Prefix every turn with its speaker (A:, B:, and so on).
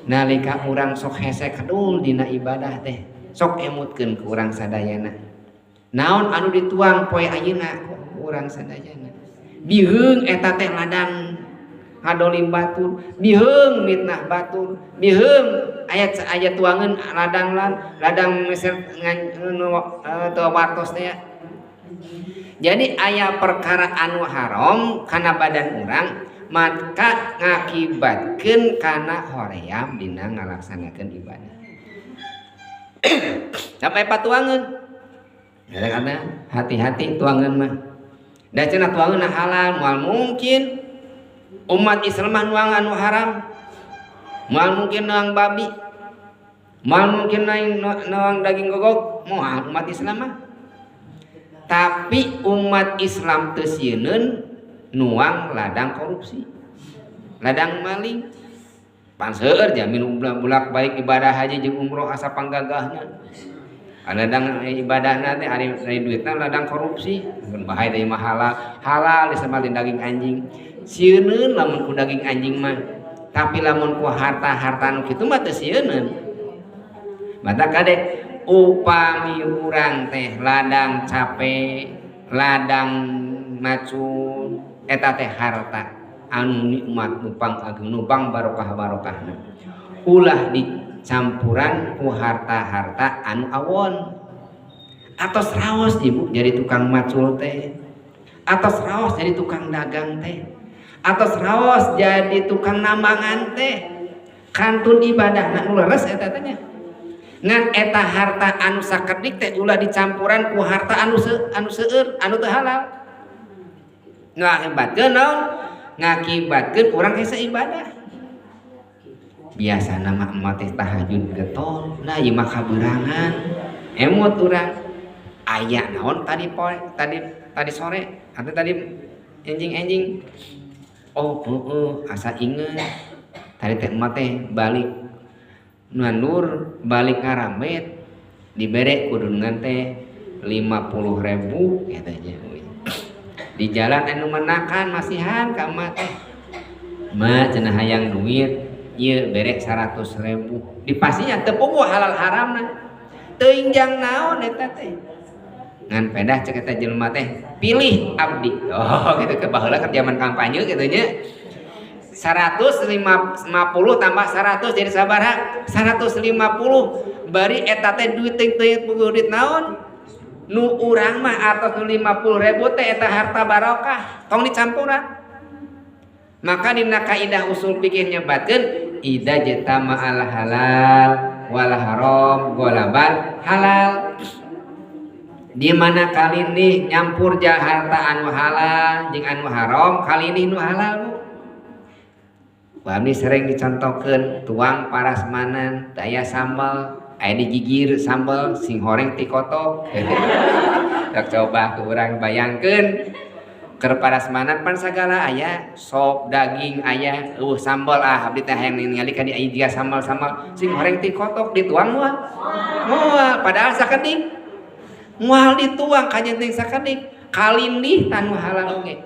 A: Nalika urang sok hese kedul dina ibadah teh, sok emutkeun ku urang sadayana. Naon anu dituang poe ayeuna ku urang sadayana? Biheung eta teh ladang ngadolim batur, biheung mitnah batur, biheung ayat aya tuangeun ladang lan ladang meser ngan teu wartos teh ya. Jadi aya perkara anu haram kana badan urang, maka ngakibatkeun kana hoream dina ngalaksanakeun ibadah. Sampai patuangeun. Ya, karena hati-hati tuangeun mah. Da cenah tuangeun halal, moal mungkin umat Islam mah nuang anu haram. Moal mungkin nuang babi. Moal mungkin nuang daging gogok, moal umat Islam mah. Tapi umat Islam teu sieun nuang ladang korupsi, ladang maling. Pan seueur jamin bolak-balik ibadah haji jeung umroh asa panggagahna. Ladang ibadahna teh ari duitna ladang korupsi, mun bahaya deui mah halal. Halal disebut daging anjing. Sieuneun lamun ku daging anjing mah. Tapi lamun ku harta-harta nu kitu mah teu sieuneun. Mata kade upami urang teh ladang cape, ladang macul, eta teh harta anu nikmat nupang agung nupang barokah-barokahna. Ulah dicampuran ku harta-harta anu awon. Atos raos ibu jadi tukang macul teh, atos raos jadi tukang dagang teh, atos raos jadi tukang nambangan teh. Kantun ibadah nu leres eta teh nya. Ngan eta harta anu sakedik teh ulah dicampuran ku harta anu anu seueur anu teu halal. Ngakibatkeun naon? Ngakibatkeun urang hese ibadah. Biasana mah emak teh tahajud getol, nah ieu mah kabeurangan. Emut urang aya naon tadi poe, tadi tadi sore atau tadi enjing-enjing. Oh, heeh, asa inget. Tadi teh emak teh balik nandur, balik ngarambet, dibere kudungan teh 50.000 eta nya. Di jalan anu menakan masihan ka emak teh. Ma cenah hayang duit, ieu bere 100.000. Dipasinya teu puguh halal haramna. Teuing jang naon eta teh. Ngan pedah cek eta jelema teh, pilih abdi. Oh, gitu ke baheula keur zaman kampanye gitu nya. 150 tambah 100 jadi sabaraha? 150. Bari eta teh duit teh teu puguh duit naon? Nu urang mah atos nu 50.000 teh eta harta barokah, tong dicampuran. Maka dina kaidah usul fikih nyebatkeun idza jtama al halal wal haram ghalabal halal. Di mana kali ini nyampur harta anu halal jeung anu haram, kali ini nu halal bu. Abdi sering dicontohkeun tuang parasmanan daya sambal, aya digigir sambal sing horeng ti kotok. Sok coba ku urang bayangkeun keur parasmanan pan sagala aya sop daging aya eueuh sambal, ah abdi teh hayang ningali ka di aya jiga sambal-sambal sing horeng ti kotok dituang moal? Moal, padahal sakedik. Moal dituang kanyenting sakedik, kalindih tanu halal oge.